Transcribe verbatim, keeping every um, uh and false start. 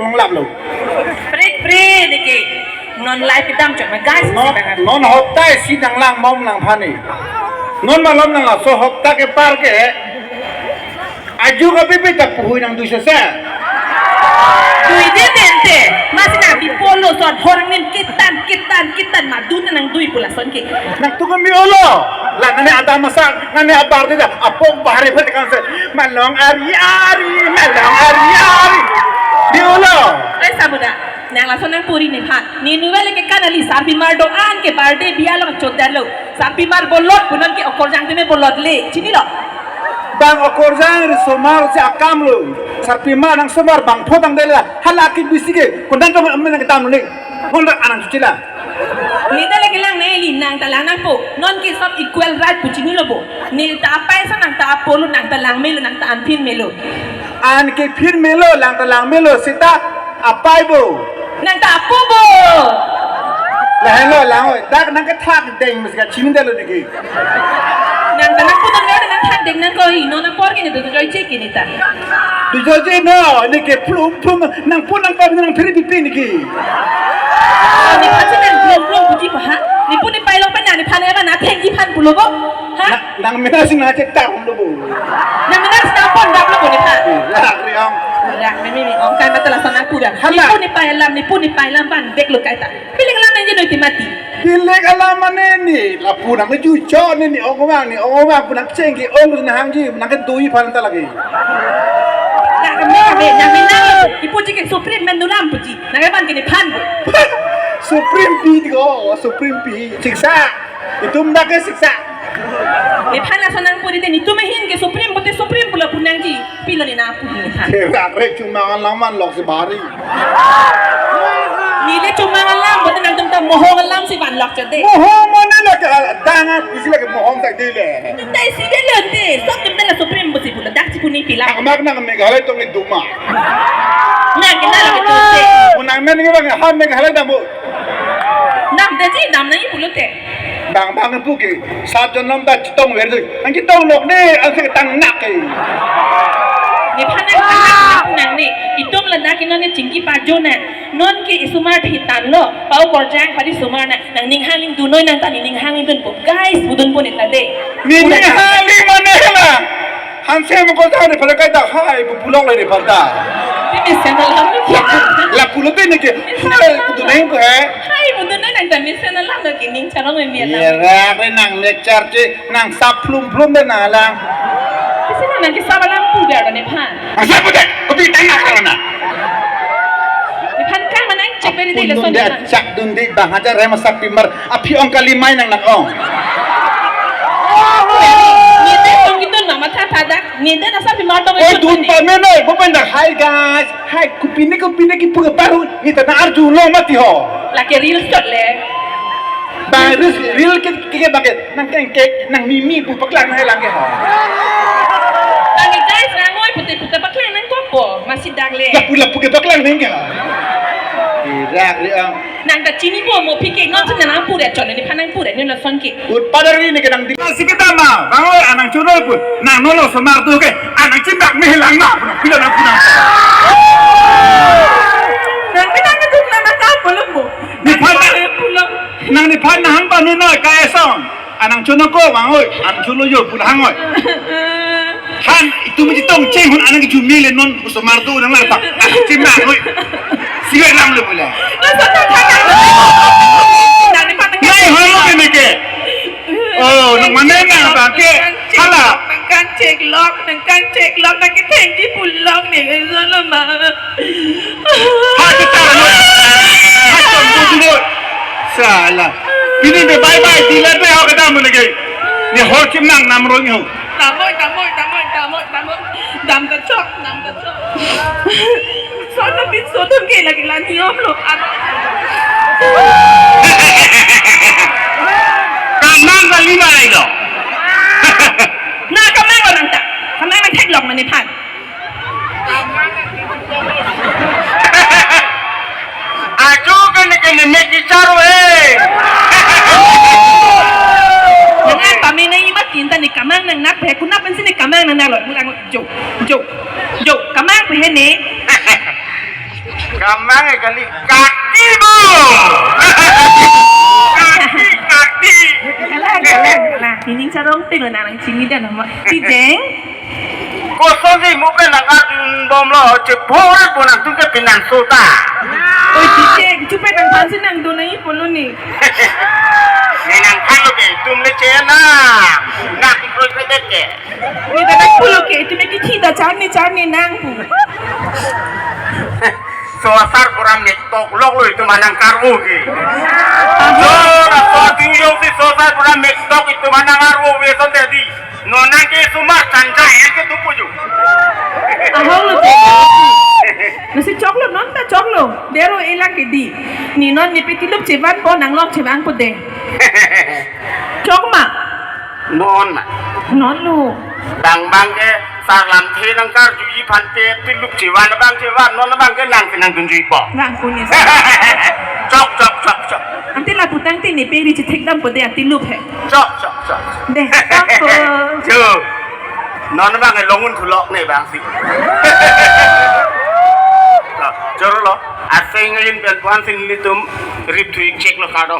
Kong lap lo. Prik prik niki. Non live kedam chot ma guys. Non, non hopta isi nanglang mom nang phani. Non malom nang laso hopta kepar ke. Aju ka pipi ta puhui nangdui sese. Dui de tente. Masi nang di polo son horang nin kitan kitan kitan madun nangdui pula son ke. Nangtum kami olo. La nane ada masa nane abar de da. Apok bahari phat kan se. Malong ari ari, malong ari ari. Di olo. Ai sabuda. Nang lason nangpuri nephan. Ninu vele ke kanali sarpimar do-an ke birthday bialo chodalo. Sarpimar bolot punon ke okorjang teme bolot le. Chinilo. Bang okorjang ri somar si akam lo. Sarpimar nang somar bang photang dela. Hala ke bisi ke. Kondan to men nang ketam ni. Kondan anang chuchila. Neta lagi lang neli nang ta lang nangpo. Non ke sob equal right pu chinilo bo. Neli ta apai so nang ta apo lo nang ta lang melo nang ta anphin melo. An ke phin melo lang ta lang melo seta apai bo. Nang ta apo bo. Lahenlo lang oi. Dak nang kethak deng mesti ka chini dalo niki. Nang ta nangpo nang nang thak deng nangkoi non apor ke ne dujoi che ke neta. Dujoi che no niki plum plum nangpo nangpa nang phiri pipi niki. Nephan si nang plum plum puji pa ha. Nepo nepai long pa nang nephan eba nang thengji phan pulo bo. Ha? Nang mena si nang cek tar lo bo. Nang mena si nang pon dap lo bo nephan. Rak ri ong. Rak mimi mi ong kai mata lason nangpura. Hala. Nepo nepai alam nepo nepai alam ban bek lo kai ta. Piling alam nang jeno iti mati. Piling alam mane ni lapu nang jucho ni ni ong vang ni ong vang pu nang chengki ong nang hangji nang kedui phan ta lagi. Nang kami kami nang mena. Ipu chicken supreme mendulam puji. Nang eban ke nephan bo. Supreme pi di ko, Supreme pi. Siksa. Itum dak ke siksa. Nephan lason nangpuri de netum ahin ke Supreme bote Supreme pulo pu nangji. Pilo ne nangpu nephan. Kerak re chumang alam man lok si bari. Neli chumang alam bote nangtum ta mohong alam si van lok chot de. Mohong mane lake dang isi lake mohong tak de le. Nang ta isi de lonte. Sob tum ta la Supreme bo si pulo dak si pu ne pila. Amak nang Meghalaya tong duma. Nang kita lagi tu si. Unang men ngi bang ham Meghalaya damu. Dam de ji dam nangji pulote. Bang bang pu ke sat jonom ta chetong ver de. Ang chetong lok de ang se tang nak ke. Nephan nang tang nak nang ne. Itum ladak inon ne chingki pajo nang. Non ke isomar thitan lo. Pa okorjang padi somar nang. Nang ning hangling dunoi nang ta ne ning hangling dunpo. Guys, budunpo ne ta de. Ne ning hangling mane la. Hanse mo ko ta ne pala kai ta hai bu bulong le ne pala ta. Ti mesen alam lo ke. La pulo te ne ke. Hai bu tu nang ko hai. Hai bu tu nang ta mesen alam lo ke ning charong me mi alam. Ye ra re nang lecture che nang sap plum plum de nang alam. Isi nang ke sap alam pu biar nephan. Asa pu de ko bi tang na ka na. Nephan ka manang cek beri de le son. Chak dun di bang hajar rema sarpimar. Aphi ong kali mai nang nang ong. Nete tong kitun mama tha tha dak. Nete na sarpimar tong. Oi dun pa men oi, bo pen dak hi guys. Hi kupine kupine kipu ke baru. Neta na arju lo mati ho. Lake reels chot le. Bang reels reel ke ke ke bang ke nang keng kek nang mimi pu paklang nang lang ke ho. Lake guys nang oi pute pute paklang nang kopo. Masih dak le. Lapu lapu ke paklang nang ke ho. Irak ri ang. Nang ta chini bo mo phi ke non si nang pura chon nephan nang pura ni lason ke. Ut padar ni ke nang di. Si kita ma, bang oi anang chunoi pun. Nang nolo somar tu ke, anang chindak me hilang ma. Pila nang puna. Nang pinang ke duk nang nang ka pulo mo. Nephan nang pulo. Nang nephan nang panu noi ka esong. Anang chuno ko bang oi, anang chulo yo pun hang oi. Han, itum chetong cheng hun anang kejumi le non osomar tu nang lar pak. Anang chim bang oi. Siwe lam le pula. Nai holo ke ne ke. Oh, nang mane nang bang ke. Hala. Nang kan cek lok, nang kan cek lok, nang ke thengji pulok ne ke solo ma. Hai ke tar noi. Hai tong bu noi. Sala. Pini be bye bye dealer be ho kedam lagi. Ni ho chim nang nam roi ho. Tamoi, tamoi, tamoi, tamoi, tamoi. Dam ta chok, dam ta chok. Sono bin sono ke lagi lani om lo. Kamang kali mai lo. Na kamang lo nang ta. Kamang nang theklong mane phan. Ajo kene kene me kicharo he. Nang pamina ima tinta ne kamang nang nak pe kunap pensi ne kamang nang nalo. Murang jo jo jo kamang pe ne. Kamang e kali kati bo. Kati, kati. Kalang, kalang, kalang. Nining charong ting lo nang chini dan nama. Tijeng. Kosonsi mo ke nang arjun bomlo, chebore bo nangtum ke pinang sota. Oi, Tijeng, chupe nangphan si nangdun nangji pulo ni. Ne nangphan lo ke, itum le chena. Nang ikroi kredet ke. Ne ta nangpulo ke, itum ke thi ta charni charni nang pu. Sosar pura mektok lok lo itum anang karvo ke. Aha. So, na so ting jongsi sosar pura mektok itum anang arvo ve son tadi. Non nang ke sumar chancha el ke tupu ju. Ahok lo je. Nasi choklo non ta choklo. Dero ela ke di. Ne non ne pe tilup chevan po nang lok chevang po de. Chok ma. Non ma. Non lo. Bang bang ke sarlam the nang karjuji aphan te tilup chevan bang chevan non bang ke nang ke nangdunji po. Nang kunis. Chok, chok, chok, chok. Ante lapu tangte ne pe ri chethek dam po de atilup he. Chok, chok, chok. De, chok po. Cho. Non bang e longun thulok ne bang si. Choro lo. Asing in pen puan sing litum rip thui chek lo kado.